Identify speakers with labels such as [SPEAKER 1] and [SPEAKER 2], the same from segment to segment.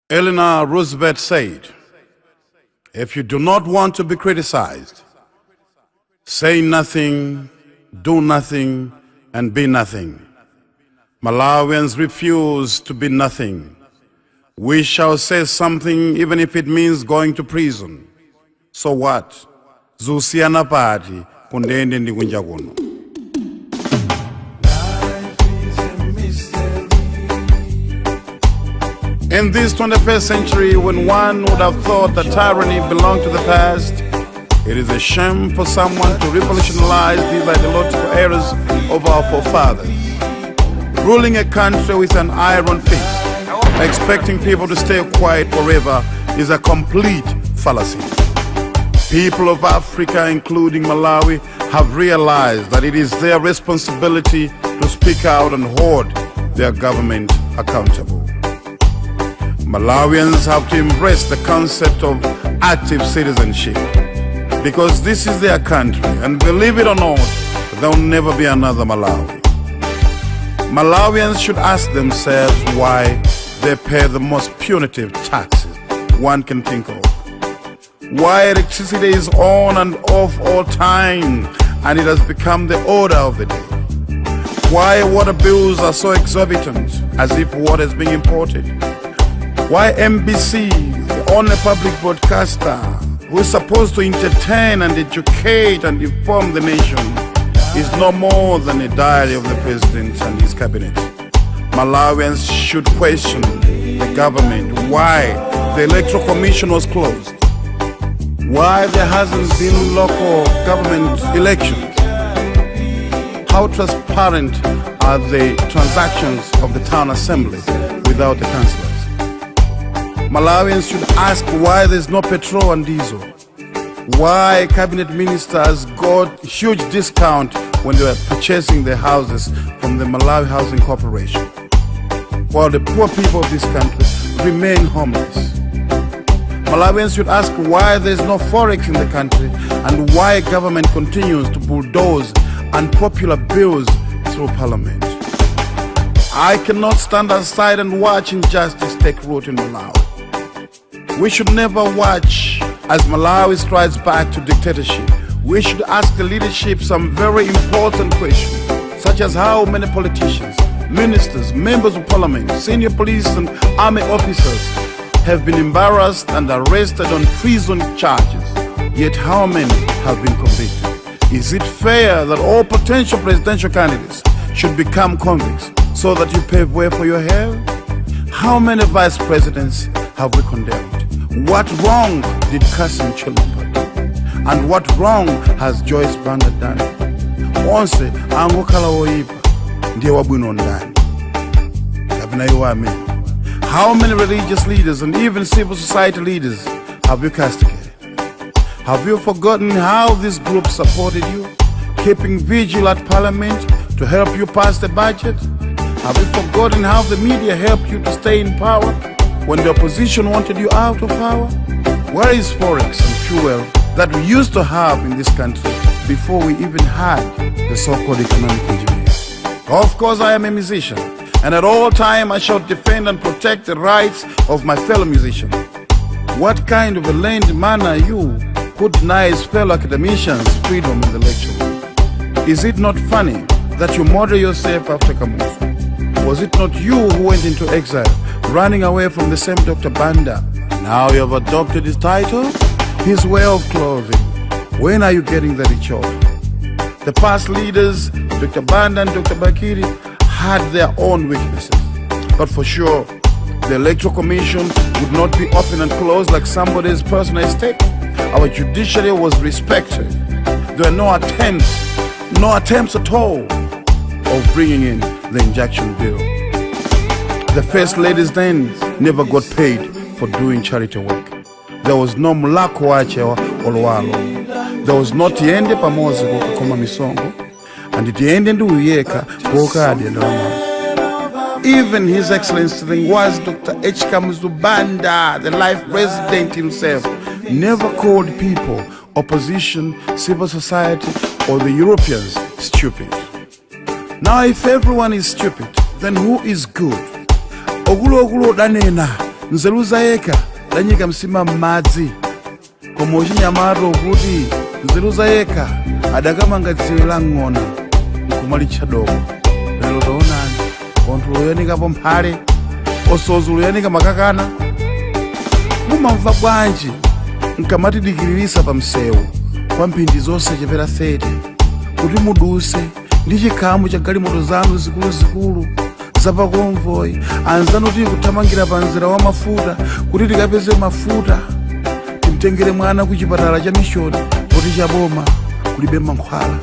[SPEAKER 1] Eleanor Roosevelt said, if you do not want to be criticized, say nothing, do nothing, and be nothing. Malawians refuse to be nothing. We shall say something even if it means going to prison. So what? Zusiyana party kundende ndi kunja kuno. In this 21st century, when one would have thought that tyranny belonged to the past, it is a shame for someone to revolutionize these ideological errors of our forefathers. Ruling a country with an iron fist, expecting people to stay quiet forever, is a complete fallacy. People of Africa, including Malawi, have realized that it is their responsibility to speak out and hold their government accountable. Malawians have to embrace the concept of active citizenship, because this is their country, and believe it or not, there will never be another Malawi. Malawians should ask themselves why they pay the most punitive taxes one can think of. Why electricity is on and off all time, and it has become the order of the day. Why water bills are so exorbitant, as if water is being imported. Why MBC, the only public broadcaster who is supposed to entertain and educate and inform the nation, is no more than a diary of the president and his cabinet. Malawians should question the government why the Electoral Commission was closed, why there hasn't been local government elections, how transparent are the transactions of the town assembly without the councillors. Malawians should ask why there's no petrol and diesel, why cabinet ministers got huge discount when they were purchasing their houses from the Malawi Housing Corporation, while the poor people of this country remain homeless. Malawians should ask why there's no forex in the country and why government continues to bulldoze unpopular bills through parliament. I cannot stand aside and watch injustice take root in Malawi. We should never watch as Malawi strides back to dictatorship. We should ask the leadership some very important questions, such as how many politicians, ministers, members of parliament, senior police and army officers have been embarrassed and arrested on treason charges, yet how many have been convicted? Is it fair that all potential presidential candidates should become convicts so that you pave way for your hair? How many vice presidents have we condemned? What wrong did Kasim Chilombo do? And what wrong has Joyce Banda done? Onse angokhala oyipa ndiye wabwino ndani. Kabina iwami. How many religious leaders and even civil society leaders have you castigated? Have you forgotten how this group supported you, keeping vigil at parliament to help you pass the budget? Have you forgotten how the media helped you to stay in power when the opposition wanted you out of power? Where is forex and fuel that we used to have in this country before we even had the so-called economic engineers? Of course, I am a musician, and at all times I shall defend and protect the rights of my fellow musicians. What kind of a lame man are you who denies fellow academicians freedom in the lecture room? Is it not funny that you model yourself after Kamuzu? Was it not you who went into exile, running away from the same Dr. Banda? Now you have adopted his title, his way of clothing. When are you getting the ritual? The past leaders, Dr. Banda and Dr. Bakiri, had their own weaknesses. But for sure, the Electoral Commission would not be open and closed like somebody's personal estate. Our judiciary was respected. There were no attempts at all of bringing in the injunction bill. The first ladies then never got paid for doing charity work. There was no mulako wache olwalo. There was no tiende pamozi kukoma misongo, and tiende ndu uyeka kokadi ndalama. Even His Excellency was Dr. H. Kamuzu Banda, the life president himself, never called people, opposition, civil society, or the Europeans stupid. Now, if everyone is stupid, then who is good? Ogulo danena nzeluza yeka lanyika msima mmadzi koma uchinyamato kuti nzeluza yeka adakamanga dziwe la ng'ona nkumalitcha doko. Lero taonani konthu loyanikapo mphale osozi loyanika makakana. Mumamva bwanji nkamatidikilirisa pa msewu kwa mphindi zonse chepera 30 kuti muduse ndi chikhamu cha galimoto zanu zikuluzikulu zapakonvoyi anzanu tili kuthamangira pa nzira wa mafuta kuti tikapeze mafuta timtengere mwana ku chipatala cha mishoni poti cha boma kulibe mankhwala.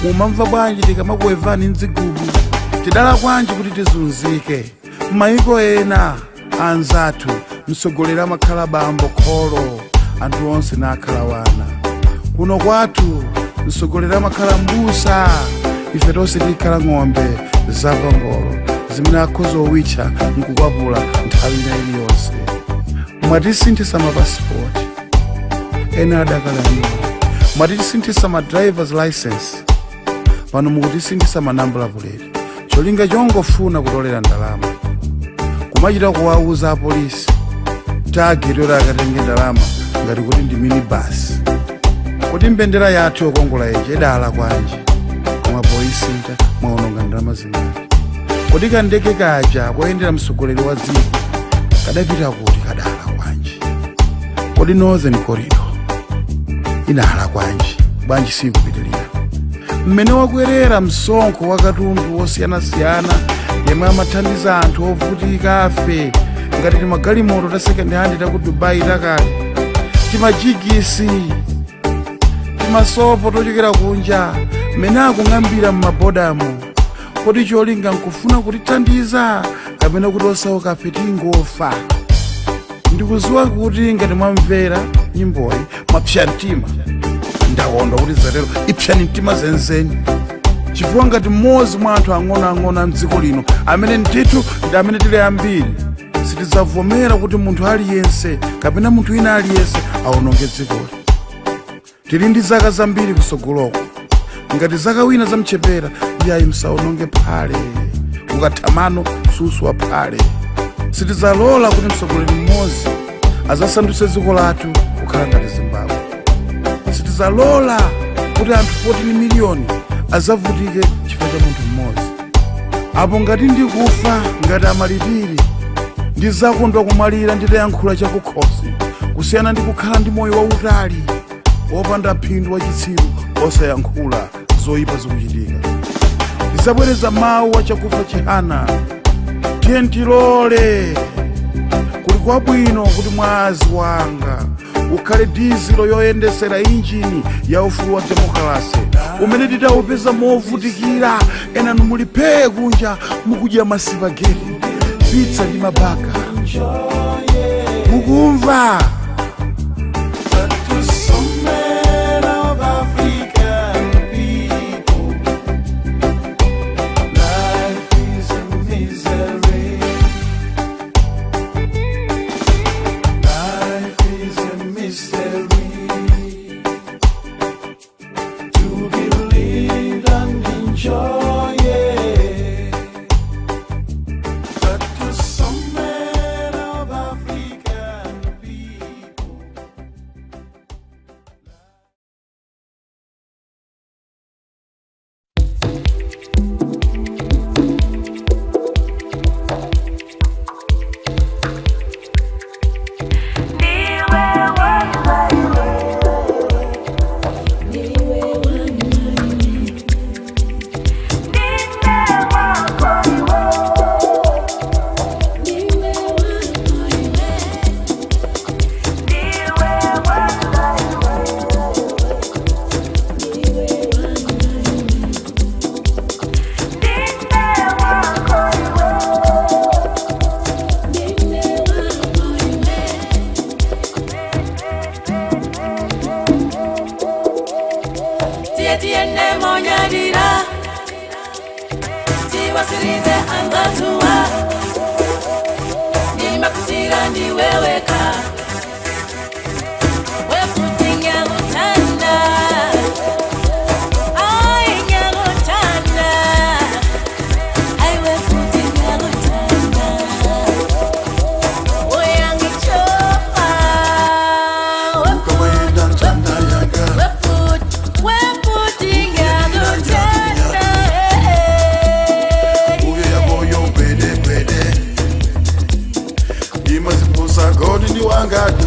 [SPEAKER 1] Mumamva bwanji tikamakuwevani mdzigubu tidala kwanji kuti tizunzike. M'mayiko ena anzathu msogolera amakhala bambo kholo anthu onse nakhala wana. Kuno kwathu msogolera amakhala mbusa ife tonse tikhala ng'ombe zapangolo zimene akhoza owitcha nkukwapula nthawi ina iliyonse. Mwatisinthisa mapasipoti ena adakala nyuma, mwatisinthisa ma drivers license pano mukutisinthisa manambala buleti cholinga chongofuna kutolera ndalama kumachita kuwauza apolisi tageti oti akatenge ndalama ngati kuti ndi minibus. Kuti mbendera yathu yokongola yeje idala kwanji koma poisinta mwaononga ndalama zingati. Kuti kandeke kaja koyendera msogoleri wa dziko kadapita kuti kadala kwanji. Kodi Northern Corridor inala kwanji bwanji sikupitilira. Mmene wakwerera msonkho wa katundu wosiyanasiyana yemwe amathandiza anthu ovutika afe ngati timagalimoto ta second hand taku Dubai takale, timajigisi, timasopo tochokera kunja mmene akung'ambira m'mabodamo. Kodi cholinga nkufuna kutithandiza kapena kuti osauka afe tingofa? Ndikuziwa kuti ngati mwamvera nyimboyi mwapsa mtima. Ndakondwa kuti zatero ipsani mtima zenizeni chifukwa ngati mmodzi mwa anthu ang'onoang'ono mdziko lino amene ndithu ndi amene tili ambiri sitidzavomera kuti munthu aliyense kapena munthu ina aliyense awononge dzikoli. Tili ndi zaka zambiri kusogoloko. Ngati zaka wina zamchepera iyayi msawononge phale ukathamano susu wa phale. Sitidzalola kuti msogoleri mmodzi azasandutse dziko lathu kukhala ngati Zimbabwe. Sitidzalola kuti anthu 14 miliyoni azavutike chifukwa cha munthu mmodzi. Apo ngati ndikufa ngati amalipiri ndizakondwa kumwalira nditayankhula chakukhosi kusiyana ndi kukhala ndi moyo wautali wopanda phindu wa chitsiru osayankhula zoyipa zikuchitika. Ndizabwereza mawu wa chakufa chihana. Tiye ntilole kuli kwabwino kuti mwazi wanga ukhale dizilo yoyendesera injini ya ufulu wa demokrasi umene titawupeza movutikira ena numulipeye kunja mukudya masipageti pizza ndi mabaka. Mukumva?
[SPEAKER 2] wangatu